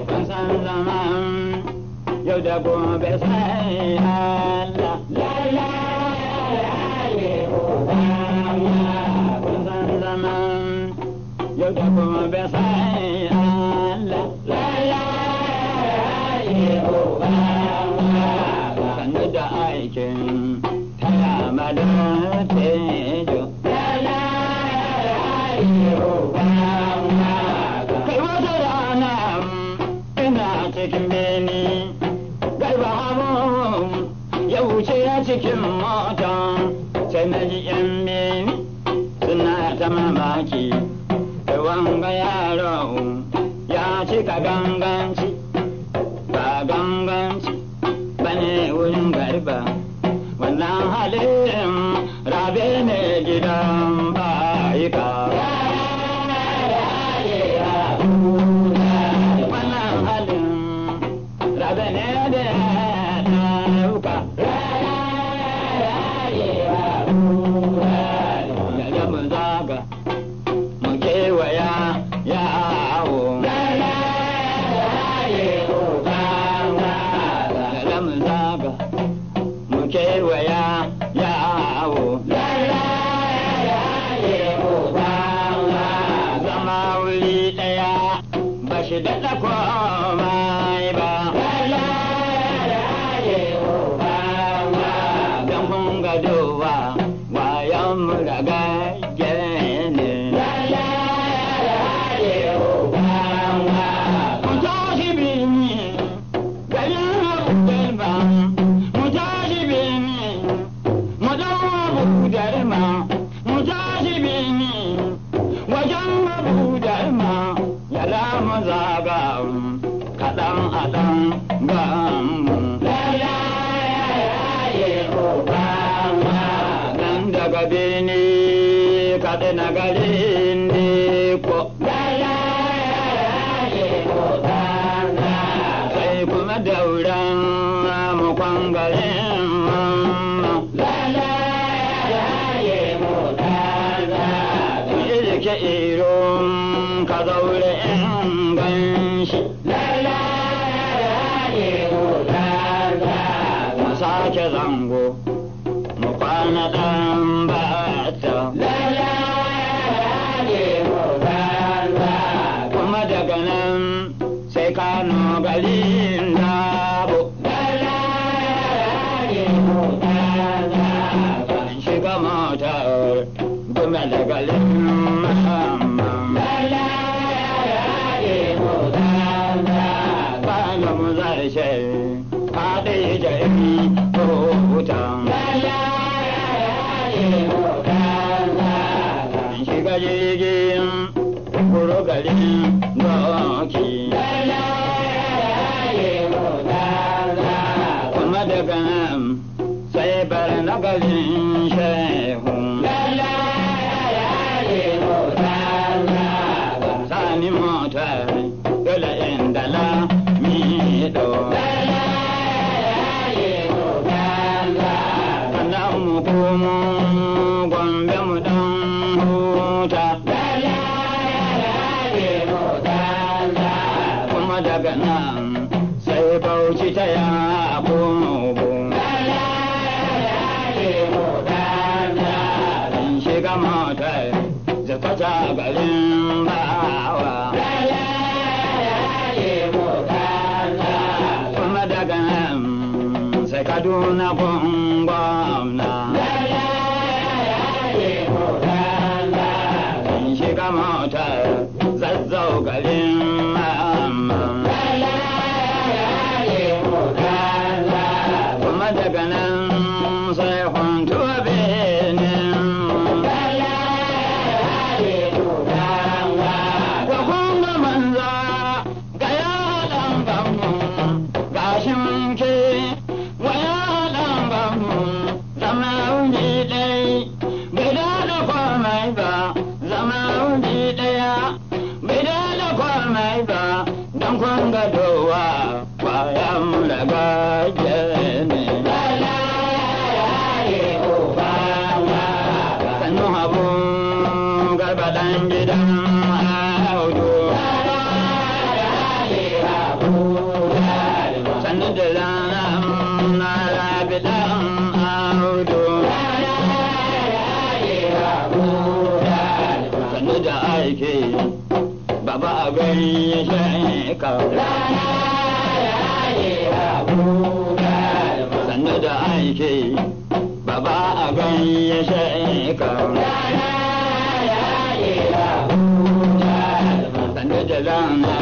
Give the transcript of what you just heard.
Kun san zaman yau da gobe sai Allah. Kun san zaman yau da gobe sai Allah. Sannu da aikin taya madan tejo. Kai wata rana ina cikin beni, Garba Hamu ya wuce ya cikin mota, sai na ji yan beni suna ta mamaki. Kai wanga yaro ya cika ganganci, ba ganganci bane wurin Garba. Wannan halin Rabe ne gidan bayika. Wannan halin Rabe ne da ya dauka. Ya mu zaga, mu kewaya yawo. Ya mu zaga, mu kewaya yawo. Zama wuri ɗaya ba shi daɗa komai ba. Don kun ga duba wayan mu ragagge ne. Mu tashi birni garin Abuja, mu tashi birni mu ɗau Abu Darma, mu tashi birni wajen Abu Darma, yara mu zaga kaɗan a ɗan gamu. Nan daga birni Katsina garin ko. Sai kuma Dauran mu garin Mamman. Irke iro ka zaure in ganshi. Mu sake zango mu kwana ɗan bata. Kuma daga nan sai Kano garin Dabo. In shiga motar Gumel garin Muhammad. Bana mu zarce haɗe jami huta. In shiga jirgin kuro garin Doki. Kuma daga nan sai bar na garin Shehu. Sani motar dole inda Lamido. Sannan mu komo Gombe mu dan huta. Kuma daga nan sai Bauchi ta Yakubu. In shiga motar zakata garin Bawa. Kuma daga nan sai Kaduna gun gwamna. In shiga motar Zazzau garin Mamman. Kuma daga nan sai Huntuwa Benin. Wa kunga manza ga yaɗan banmu gashi mun ke wa yaɗan banmu zama wuri ɗai bai daɗa komai ba, zama wuri ɗaya bai daɗa komai ba, don kun ga dowa kwayan raga ne. Sannu Habu Garba ɗan gidan Audu. a gaishe ka. Rana ya yi Habu Galma. Sannu da aiki, baba a gaishe ka. Rana ya yi Habu Galma. Sannu da zama,